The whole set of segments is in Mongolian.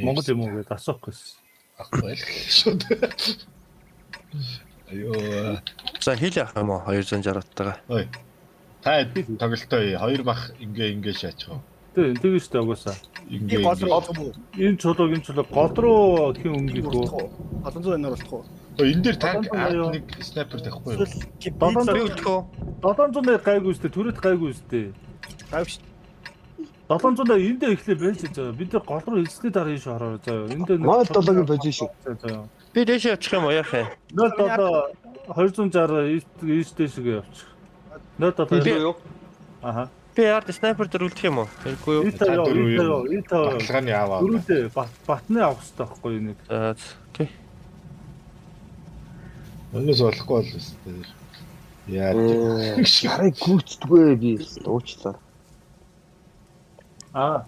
Монгол юм уу гэдээ асуух гэсэн. Ахгүй л шууд. Аюу. За хил явах юм уу 260 оттойгоо. Ой. Та тоглолтоо хоёр бах ингээ ингээ шаачих уу? Тэ тэгэн штэ угаасаа. Ингээ Би гол руу ингээ. олох уу? Энэ чулууг энэ чулуу гол руу хин өнгөх үү? 780 оруулах уу? Ой, энэ дээр танк Долоон зуун ард нэг снайпер тавихгүй юу? Эсвэл Долоон Би үлдэх үү? 780 гайгүй штэ түрээд гайгүй штэ. гайвш. 780 эндээ эхлэе байж заяа. Бид нар гол руу элсний дараа ийш ороо заяа. Эндээ 07-гийн позишн. Заяа. Би дээшээ явчих юм уу яах юм? 07 260 ийш дээшгээ явчих. 07 Би- юу? Аха. Би ард снайпер дээр үлдэх юм уу? Хэрэггүй юу? Итаа ёо, итаа ёо, итаа ёо. Баталгааны аваа. Дөрөвдөө батны авах хэрэгтэй байхгүй юу нэг. За окей. Өнөөс болохгүй бол өстэй. Яа. Харыг гүйцэтгүй би уучлаа. Аа.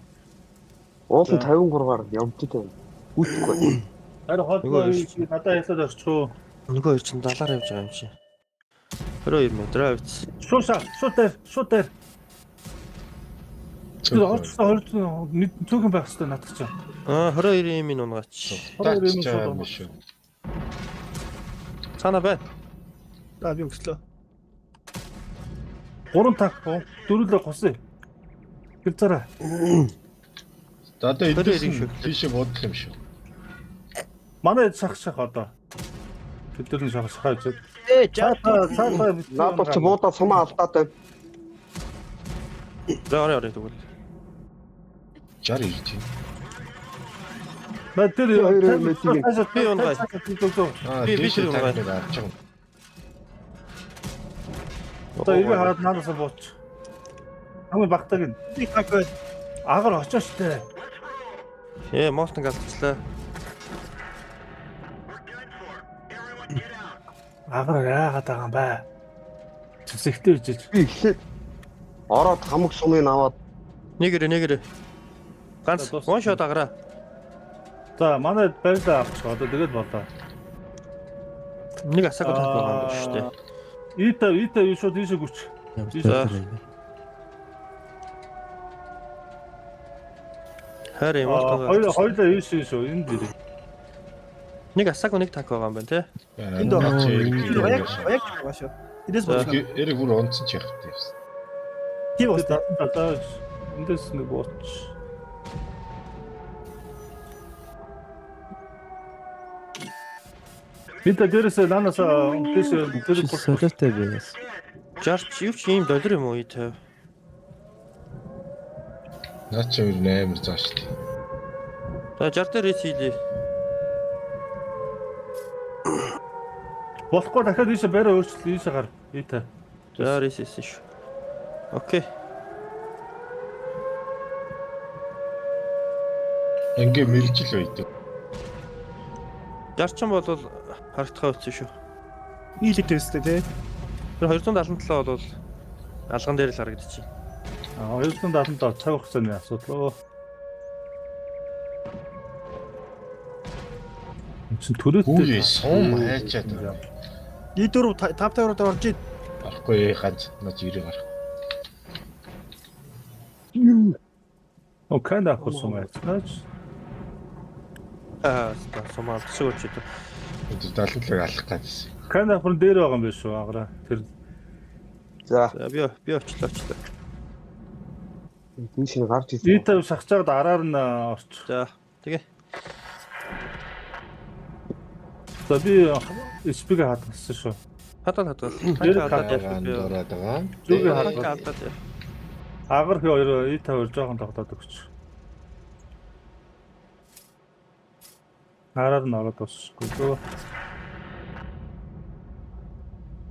Уул нь 53-аар явддаг байна. Гүйцэхгүй. Харин Нөгөө хоолтой надад ялаад орчих уу? Нөгөө хоёр чинь далаар явж байгаа юм чи. 22 метр авц. Шуу шаа, шуу дээр, шуу дээр. Тэр орчихсон 200 цөөхөн байх хэрэгтэй надад чинь. Аа 22 юм ин унгаач. Таач юм шүү. Цаана байна. За би өгслөө. 3 танк, дөрвөлөө гусъя. Гэрцараа. За одоо эндээс 22 шүү. тийшээ буудах юм шүү. Манай шах шах одоо. Бид нар шах шахаа гэж. Ээ Цаатаа цаатаа Надад чи буудаа сумаа алдаад байна. За орё орё тэгвэл. 60 ирж байна. Мэ тэр Би хоёр мэдээ. Би унгаа. Аа Би- би тийшээ тэр танк нэг авч байгаа. Одоо эргээ хараад наадасаа бууч. Хамгийн багтаг нь Би танк байл. агар очоо штэ. Молтон галцлаа. Агар яагаад байгаа юм бэ? Зэвсэгтэй үжиж. Би эхлээд ороод хамаг сумыг аваад Нэг ирээ нэг ирээ. Ганц За, дуусна. one shot агараа. За манай байрлаа авчих. Одоо тэгээд болоо. Нэг асаагүй танк байгаа юм байна шүү дээ. Ита ита юу шууд ийшээ гүч. За. Харин молтон. Хоёр хоёлаа ийшээ шүү. Энд дэр. Нэг асаагүй нэг танк байгаа юм байна те. Энд байгаа. Яг яг байгаа шүү. Эндээс За. болчих. Эрэг бүр унтсан ч явах гэсэн. Тийм уус. Одоо эндээс нэг бууч. Бид дээрээс наанасаа дээш тэр Солиотой би бас. 60 юу ч ийм доллар юм уу и 50. Наа чи өөр амар заа шүү дээ. За 60 дээр рейс хийлээ. Болохгүй дахиад ийшээ барай өөрчлөл ийшээ гар. Ита. За рейс хийсэн шүү. Окей. Ингээ мэржил байдаг. 60 ч бол харагдахаа үтсэн шүү. Нийлэгтэй өстэй тий. Тэр 277 бол алган дээр л харагдчих. А 277 цаг хугацааны асуудал. Энд чинь төрөөтэй. Үгүй сум хайчаад байна. И4 5 5 руу орж ийн. Орохгүй ганц наа чи ирээ гарах. Окей, на хурсан байцгааж. Аа, сумаа алдчих өгч идэв. Тэр 77-ыг алах гэсэн. Кана хурн дээр байгаа юм биш үү аграа. Тэр за За би очлоо очлоо. тийш нь гарч ирсэн. И50 шахаж байгаад араар нь орчих. За тэгээ. За би SP-г хадгалсан шүү. Хадгал хадгал. Дээр Танк алдаад явах би. Дороод байгаа. Зүгээ Танк хадгал. алдаад явах. Агар хи хоёр И50 жоохон тоглоод өгч. Араар нь ороод дуусахгүй дөө.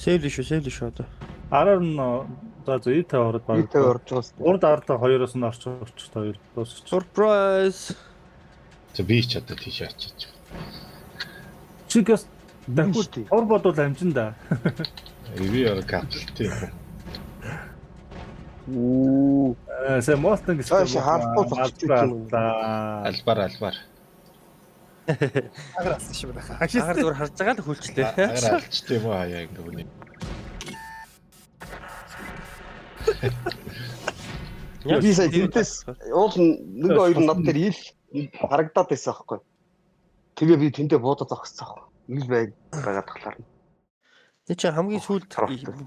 Сейвл шүү, сейвл шүү одоо. Араар нь за за И50 ороод баг. И50 орж байгаа шүү. Урд ард хоёроос нь орчих орчих хоёр дуусчих. Surprise. За би ч одоо тийш очиж. Чигээс дахиад Шүү дээ. тур бодвол амжин да. Би яг капсултай юм. Үу. Сэ Мостон гэсэн. Цааш харахгүй зогсож байсан юм. Албар албар. Агар алсан шүү байна. Агаар зүгээр харж байгаа л хүлчлээ. Агаар алчтай юм уу хаяа ингээ үний. Би сая тэндээс уул нэг хоёр над дээр ил Харагдаад байсан аахгүй. Тэгээ би тэндээ буудаа зогссон аахгүй. Ил байг байгаа талаар. Тэ чи хамгийн сүүлд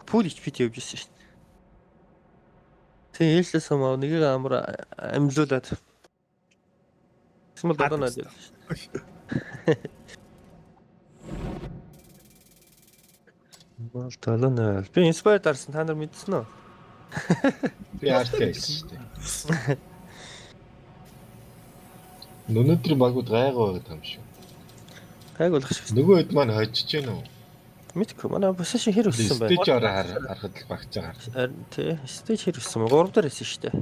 пул HP-т явж ирсэн шүү дээ. Тэг ээлжлээс юм аа нэгийг амар амьлуулад. Тэгсэн бол одоо наад явж шүү дээ. Бол 7-0. Би inspire дарсан та нар мэдсэн үү? Би RTS шүү дээ. Өнөөдрийн багууд гайгүй байгаад юм шүү. Гайг болох шиг. Нөгөө хэд маань хожиж гэнэ үү? Мэдгүй манай position хэр өссөн байна. Stage ороо харахад л багцаа гарсан. Харин тий, stage хэр өссөн бэ? 3 дээр байсан шүү дээ.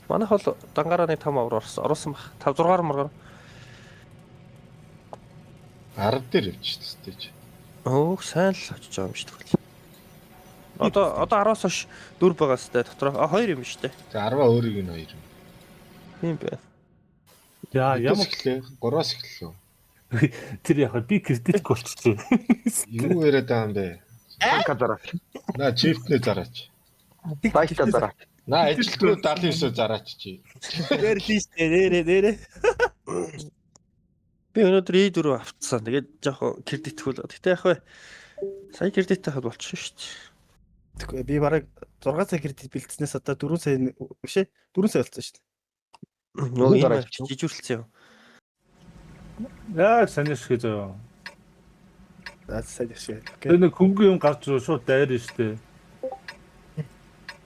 Манайх бол дангаараа нэг 5 авар орсон. Оруулсан баг. 5 6 маргаар. 10 дээр явчих шүү дээ stage. Өөх сайн л очиж байгаа юм шүү дээ. Одоо 10-аас хойш 4 байгаа сте дотроо. А 2 юм шүү дээ. За 10-аа өөрийг нь 2 юм. Тийм бэ. Яа Ямар ямар эхлэв? 3-аас эхлэв. тэр яхаа би кредитгүй болчихсон. Юу яриад байгаа юм бэ? Танка зараач. Наа чифтнээ зараач. Байта зараач. Наа ажилтнууд 79 зараач чи. Дээр л шүү дээ. Нэрэ нэрэ. Би өнөөдөр E4 авцсан. Тэгээд жоохон кредитгүй л. Гэтэ яг вэ сая кредит авахд болчихсон шүү дээ. Тэгэхгүй би бараг 6 сая кредит бэлдснээс одоо 4 сая биш ээ 4 сая болсон шүү дээ. Нөгөө дараа энэ жижүүрлсэн юм. Яг саний шиг заяа. За сайн шиг. Окей. Тэр нэг хөнгөн юм гарч ирээ шууд дайрна штэ.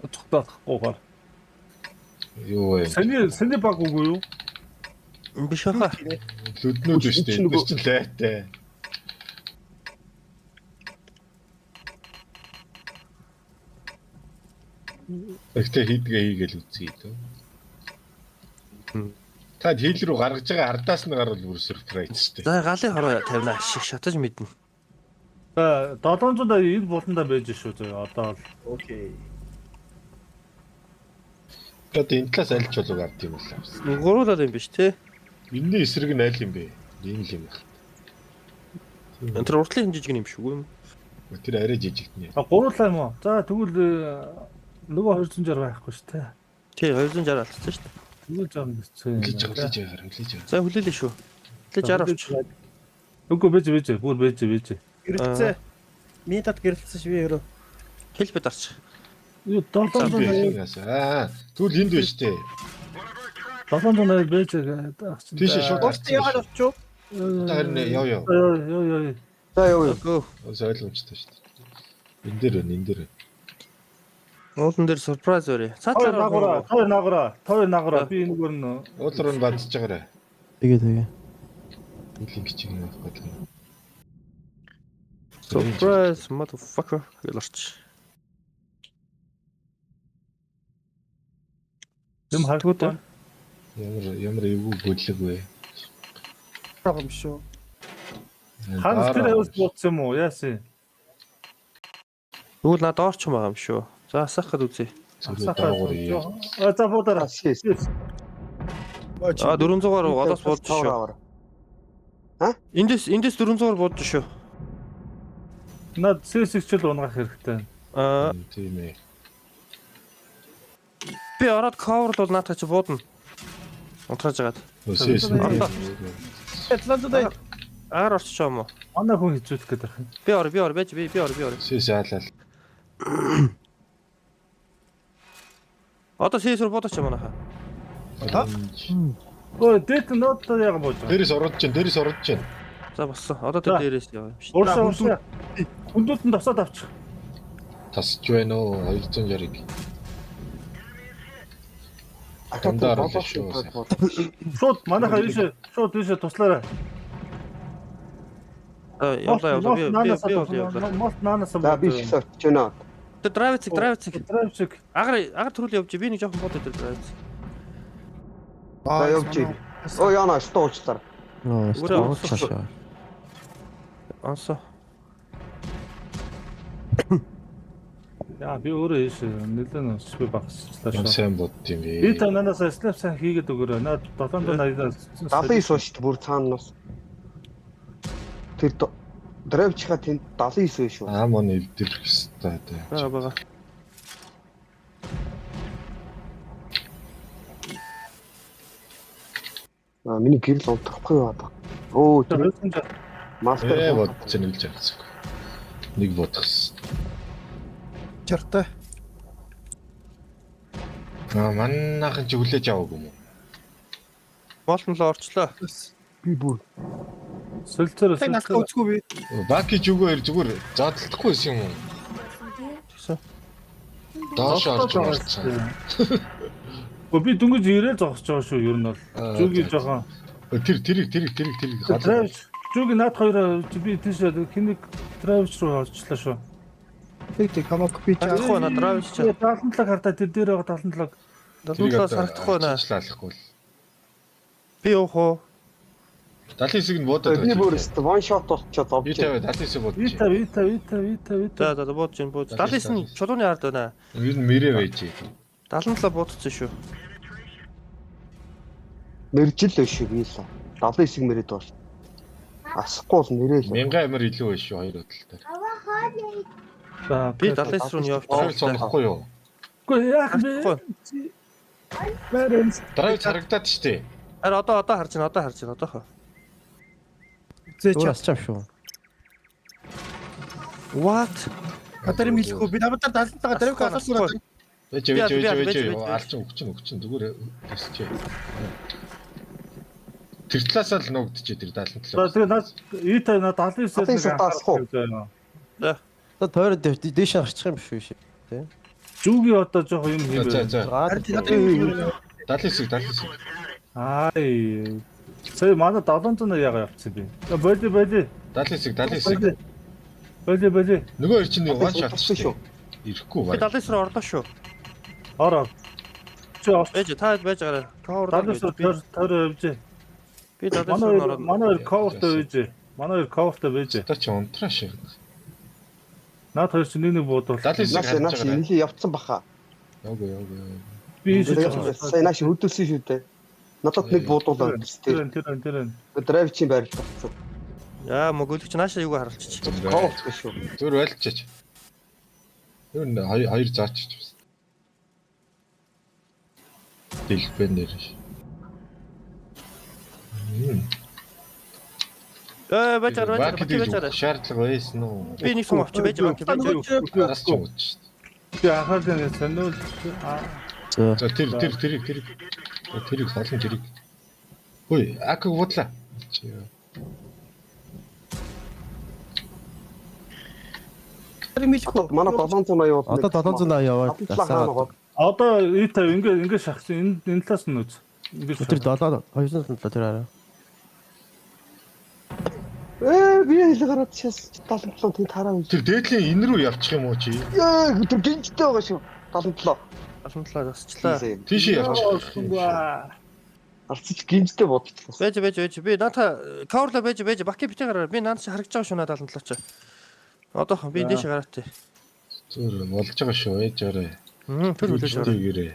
Цогтоохгүйгээр. Юу вэ? Саний саний баг үгүй юу? Биш баха. Лүднүүд биш үү? Эдгээр чинь лайтай. Гэхдээ хийдгээ хийгээл үзье дөө. Та хил рүү гаргаж байгаа ардаас нь гарвал бүр сюрприз шүү дээ. За галын хороо тавина шиг шатаж мэднэ. За 780 энэ буландаа байж шүү заяа. Одоо л Окей. Одоо энэ талаас аль ч болов авд юм бол авсан. Гуруулаад юм биш те. Энэний эсрэг нь аль юм бэ? Энэ л юм байна. Энэ тэр уртлын жижиг юм шүү юм. Тэр арай жижигтний. А гурлаа юм уу? За тэгвэл нөгөө 260 байхгүй шүү дээ. Тий 260 алдсан шүү дээ. Тэгвэл жам хэцүү. Хүлээж хүлээж аваар хүлээж аваар. За хүлээлээ шүү. Хүлээж 60 авч. Үгүй бэж бэж бүр бэж бэж. Гэрэлцээ. Миний тат гэрэлцсэн шүү би өрөө. Хэл бид арч. Юу 780 Аа тэгвэл энд байж тээ. 780 бэж гэдэг ах чинь. Тийшээ шууд Уурч яагаад очив? Одоо харин яв яв. Йоо ёо ёо. За яв яв. Гөө. Ус ойлгомжтой шүү дээ. Энэ дээр байна энэ дээр байна. Уулан дээр surprise өрөө. Хоёр Цаатлаар нагаараа, хоёр нагаараа, хоёр нагаараа. Би энэгээр нь Уул руу нь бадж байгаарай. Тэгээ тэгээ. Нэг л ингэж юм байхгүй л. Surprise motherfucker гэж орч. Юм харагдаад. Ямар ямар эвгүй бүлэг вэ? Байгаа юм шүү. Ханс тэр хавьс бууцсан юм уу? Яасан? Тэгвэл над орч юм байгаа юм шүү. За асаах гээд үзье. Асаахаар яа. А за буудаараа. А 400-аар голоос буудаж шүү. Эндээс 400-аар буудаж шүү. Над CS-чил унгаах хэрэгтэй. Аа тийм ээ. Би ороод cover бол наадах чи буудна. Унтрааж агаад. CS. 780. Агаар орчих юм уу? Манай хүн хизүүлэх гээд байна. Би ор би ор байж би би ор би ор. CS аалал. Одоо CS рүү буудаж манайхаа. Өө дэт нот яг бууж байгаа. Дээрээс ороод чинь, дээрээс ороод чинь. За болсон. Одоо тэр дээрээс яваа юм шүү. Урсаа урсаа. Хүндүүд нь тосоод авчих. Тасч байна уу 260-ыг. Дандаа шүү. Шууд манайхаа ийшээ шууд ийшээ туслаарай. Явлаа явлаа би би бол явлаа. Молт наанаас За би их очиж байна. Тэр драйвцик драйвцик. Драйвцик. Агар агар төрөл явж би нэг жоохон бод тэр драйвцик. За явж. Оо яана өстө уучлаарай. Нөө өстө уучлаа. Онсо. Яа би өөрөө ийш нэлээд өсвэ багасчлаа шүү. Сайн бод юм бэ. Би та нанаас снап сайн хийгээд өгөөрэй. Наад 780-аас 79 шүү дээ бүр цаанаас. Тэр драйвчха тэнд 79 шүү. Аа мөн эвдэрх хэвээр дээ. Бага бага. Аа миний гэрэл унтрахгүй яваад. Өө тэр 260. мастер Ээ бодож нэг л жаргасан. Нэг бодгосон. Чартай. Аа манайхан ч хүлээж аваагүй юм уу? Молтон л орчлоо. Би бүр Солилцоор Та надад солилцоор. үзгүй би. Баки зүгөө хоёр зүгээр задлахгүй байсан юм уу? Тэгсэн. Доош орж орсон. Гэхдээ би дөнгөж ирээ зогсож байгаа шүү ер нь бол. Аа, Зүгийн за. жоохон. Тэр тэрийг тэрийг тэрийг тэрийг Драйвч зүгийн над хоёроо би тийш хэнийг драйвч руу орчлоо шүү. Тэг тэг хамаагүй би чаа. Харагдахгүй байна драйвч чи. 77 хартаа тэр дээр байгаа 77. 77-аас харагдахгүй байна. Алахгүй л. Би явах уу? 79-ийг нь буудаад би бүр өстө one shot болчоод Би зовж. 50 79 бодож. И50 И50 И50 И50 За И50. за за бууж гин бууж. 79 нь чулууны ард байна. Ер нь мэрэ байж. 77 буудсан шүү. Мэржил л шүү би л. 79 мэрэд бол. Асахгүй бол мэрэл. Мянган амир илүү байж шүү хоёр хөдөлтөөр. За Би 79 руу нь Драйв явчихлаа. цонхгүй юу? Үгүй яах бэ? Харагдахгүй. Барин. Драйв харагдаад штэ. Харин одоо одоо харж байна одоо харж байна одоохоо. Зээ Зүгээр чаа. асчаав шүү. What? Надад юм хэлэхгүй. Би намдаар 77-га дарив халуулсан. Байж Би байж би байж би байж би алчин өгчин өгчин зүгээр төсчээ. Тэр талаасаа л нуугдчихэ тэр 77. За тэгээ над И50 над 79 79 асах уу? Одоо тойроод дээш гарчих юм шүү. Тий. Зүгийн одоо жоохон юм За за хийвэ. за. Зураад. Надад юм хэлэхгүй. 79 79. Аа. Сая манай 700 яга явцсан би. Боли боли. 79 79. Боли боли. Нөгөө хоёр чинь one shot Унтарсан шүү. шүү. Ирэхгүй Би баг. 79 руу орлоо шүү. Ор ор. Чи орч. Байж та байж гараа. Cover 79 би төр төр явж. би 79 Манай руу хоёр ороод. манай хоёр cover-тай байж. Манай хоёр cover-тай байж. Одоо чи унтраа шиг. Наад хоёр чинь нэг нэг буудвал. 79 Нааш харж нааш байгаа. нэлээ явцсан баха. Явгүй явгүй. Би ийш Сая нааш хөдөлсөн шүү дээ. Надад нэг буудуулаад Тэр тэр тэр тэр. драйвчийн байрал тавцсан. Яа мөгөөлөгч наашаа юугаа харуулчих. Кофт шүү. Зүгээр байлчаач. Ер нь хоёр хоёр заачч бас. Дэлбэн нэр. Байж гараа байж гараа байж гараа. Шаардлага байсан уу? Би нэг сум авчих байж баки байж. Араас ч юм уу шүү дээ. Би анхаарлаа сониул. За. За тэр тэр тэрийг тэрийг тэрийг холон тэрийг. Хөөе, ак буудлаа. Юм хэлэхгүй. Манай 780 бол Одоо 780 яваад 77 хаана гоо. Одоо И50 ингээ ингээ шахсан энэ энэ талаас нь үз. Ингээ Тэр 7 207 тэр араа. Би хэл гараад чаас 77 тийм тараа үз. Тэр дээдлийн энэ рүү явчих юм уу чи? Ээ тэр гинжтэй байгаа шүү. 77. 77 засчлаа. Тийшээ явчих. Арцч гинжтэй бодчихлоо. Байж байж байж би наата cover-ла байж байж баки бити гараа. Би наад чи харагдаж байгаа шүү надад 77 чи. Одоохон би дээш гараатай. Зүгээр болж байгаа шүү, ээж арай. Тэр хүлээж аваа. Тэгэрээ.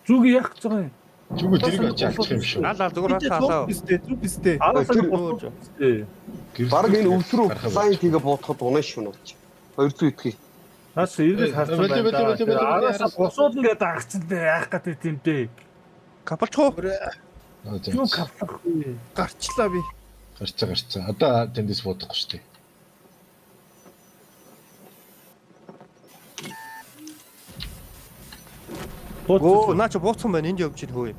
Зүг яах гэж байгаа юм? Зүгөө тэрийг очиж алчих юм шүү. Ал ал зүгээр наата алаа. Зүг зүг бистэй. Араас Тэр- нь буцаа. Бараг энэ өвс рүү лайн тийгээ буутахад унаа шүү нууч. 200 итгэе. Наас эргэж харсан Бэлээ, байна. бэлээ, бэлээ, бэлээ, Араас бусууд ингээд дагцсан дээ яах гэдэг юм бэ? Капалч уу? Юу каплах вэ? Гарчлаа би. Гарцаа гарцаа. Одоо тэндээс буудахгүй шүү дээ. Өө наа чи бууцсан байна энд явж гин хөөе.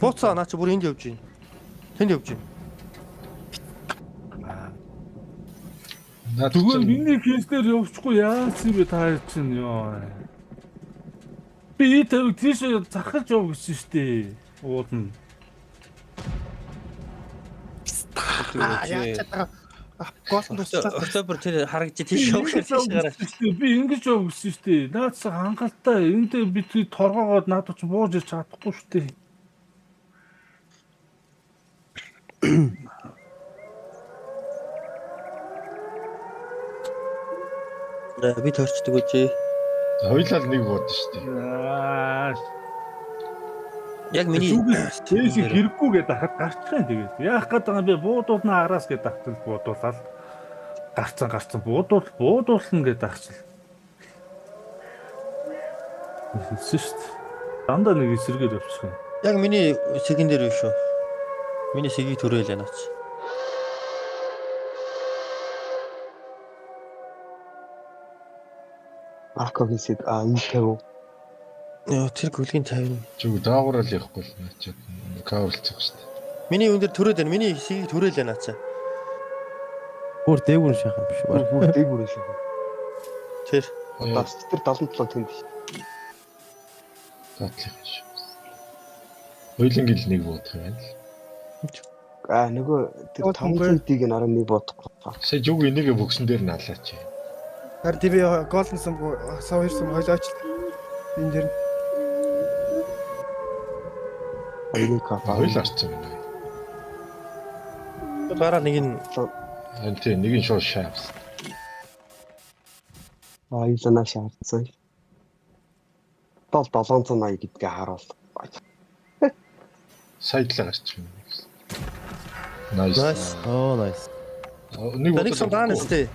Бууцаа наа чи бүр энд явж гин. Тэнд явж гин. Наад Зүгээр чинь миний кейснээр явчихгүй яасан бэ та чинь ёо. Би И50 тийш захалж яв гэсэн шүү дээ. Уулна. Яаж чадгаа. Гол нь туслаа. Октобер тэр харагдж тийш явах Ингэж тийш гараа. явж гэсэн шүү дээ. Би ингэж яв гэсэн шүү дээ. Наад чи хангалттай энэ дээр би тэр торгоогоод надад чи бууж ирч чадахгүй шүү дээ. Би төрчдөг үжи. хоёулаа л нэг буудсан шүү дээ. Аа, Яг миний Тийш хэрэггүй гэдэг ахад гарчих юм тэгээд. Яах гээд байгаа юм бэ? Буудуулна араас гэдэг ахтал буудуулаад гарцсан гарцсан буудуул буудуулна гэдэг ахчил. Хэлсэн шүү дээ. Дандаа нэг эсрэгээр явчих юм. Яг миний сэгэн дээр биш үү? Миний сэгийг төрөөлээ наач. Акогийн сэг а И50. Йоо тэр гүлгийн 50. Зүг доогоор л явахгүй л наа чи каверлцох шүү дээ. Миний юун дээр төрөөд байна. Миний сэгийг төрөөлээ наач. Бүр дээгүүр шахах юм биш үү? Бүр дээгүүр шахах. Тэр Одоо тэр 77 тэнд биш. Доотлох юм шүү. Хоёуланг л нэг буудах юм байна л. А нөгөө тэр 500-ийг нь 11 бодохгүй. Сая зүг энийг бөгсөн дээр наалаач. Харин тийм би голден сум сав хоёр сум хоёлооч. Энэ дэр Хоёрын кап. Хоёул арцсан байна. гараа нэг нь Харин тийм нэг нь шууд шаавс. А илана шаардсан. 780 гэдгээ харуул. Сая л гарчих юм. Nice. Nice. Оо nice. Нэг нэг сум даана сте.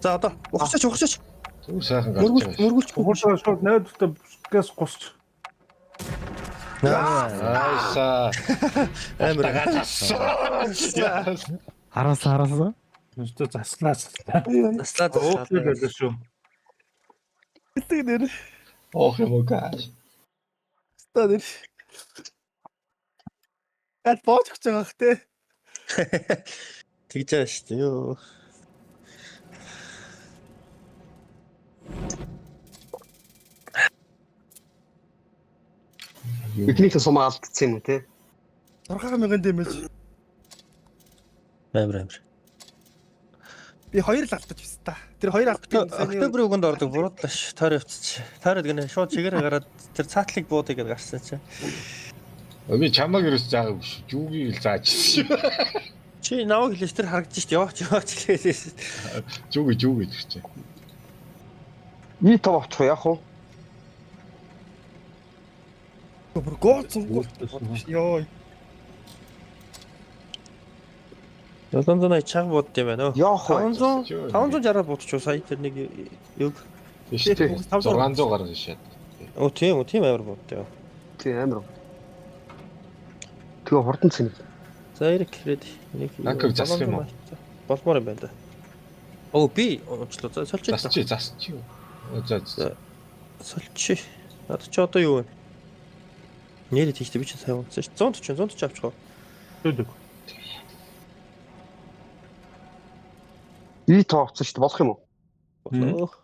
За одоо ухсаач ухсаач. Зүгээр сайхан гарч Мөргүүлч байгаа. мөргүүлч. Хуршаа шууд 8 дахь гусч. Nice. Амар. Хараасан хараасан. Өстө заслаа заслаа. Заслаа заслаа. Өөглөө байлаа шүү. Бэлэг нэр. Ох юм уу гаш. Ста нэр. Аль бооч гэж байгаа хэ те. Тэгж байгаа шүү дээ. Йоо. Эхнийхээ сум алдсан юм уу те? 6000 дэмэж. Амар амар. Би хоёр л алдаж байсан та. Тэр хоёр алдсан. Октябрийн үгэнд ордог буруудлаа ш. Тойр явцчих. Тойрод гэнэ шууд чигээрээ гараад тэр цаатлыг буудыг гэдээ гарсан чи. Би чамайг ерөөс заагаагүй шүү. Жүгийг л зааж ирсэн шүү. Чи намайг хэлээс тэр харагдаж шít яваач яваач хэлээс. Жүг жүг гэдэг чинь. И тав авчих уу яах вэ? Бүр гол цунгуул. Йоо. 780 чаг бууд юм байна өө. Яах вэ? 500 560 буудчих сая тэр нэг юг. Тийш үү. 600 гаруй шаад. Оо тийм үү тийм амар бууд яа. Тийм амар. Тэгээ хурдан цэнэг. За Эрик ready. Нэг Накаг засах юм уу? Болмоор юм байна да. Оо би унчлаа. За сольчих. Засчих засчих. За за. Сольчих. Надад чи одоо юу вэ? Нэрээ тийштэй би чи сайн унтсан ш. 140 140 авчих уу? Төдөг. И тав авсан шүү дээ болох юм уу? Болох.